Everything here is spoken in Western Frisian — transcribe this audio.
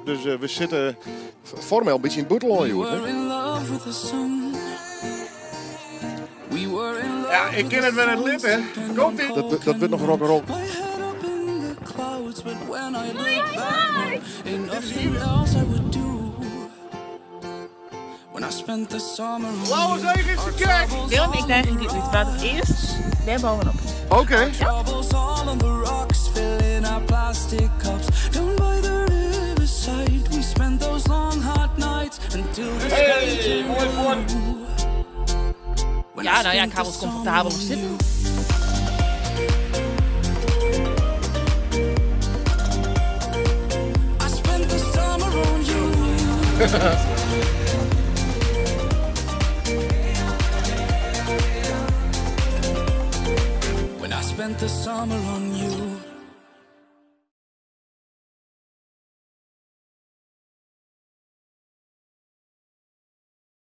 Dus we sitte formeel in bytsje yn it bûtenlân hjoed. Hè? Ja, ik kin it wer net litte. Komt ie! Dat, dat wurdt noch rock'n'roll. Lauwerseach is te gek! Willem, ik daagje dy út wa't it earst dêr bovenop is. Oké. Hey, moai fuort! Ja, nou ja, ik ha wat komfortabeler sitten.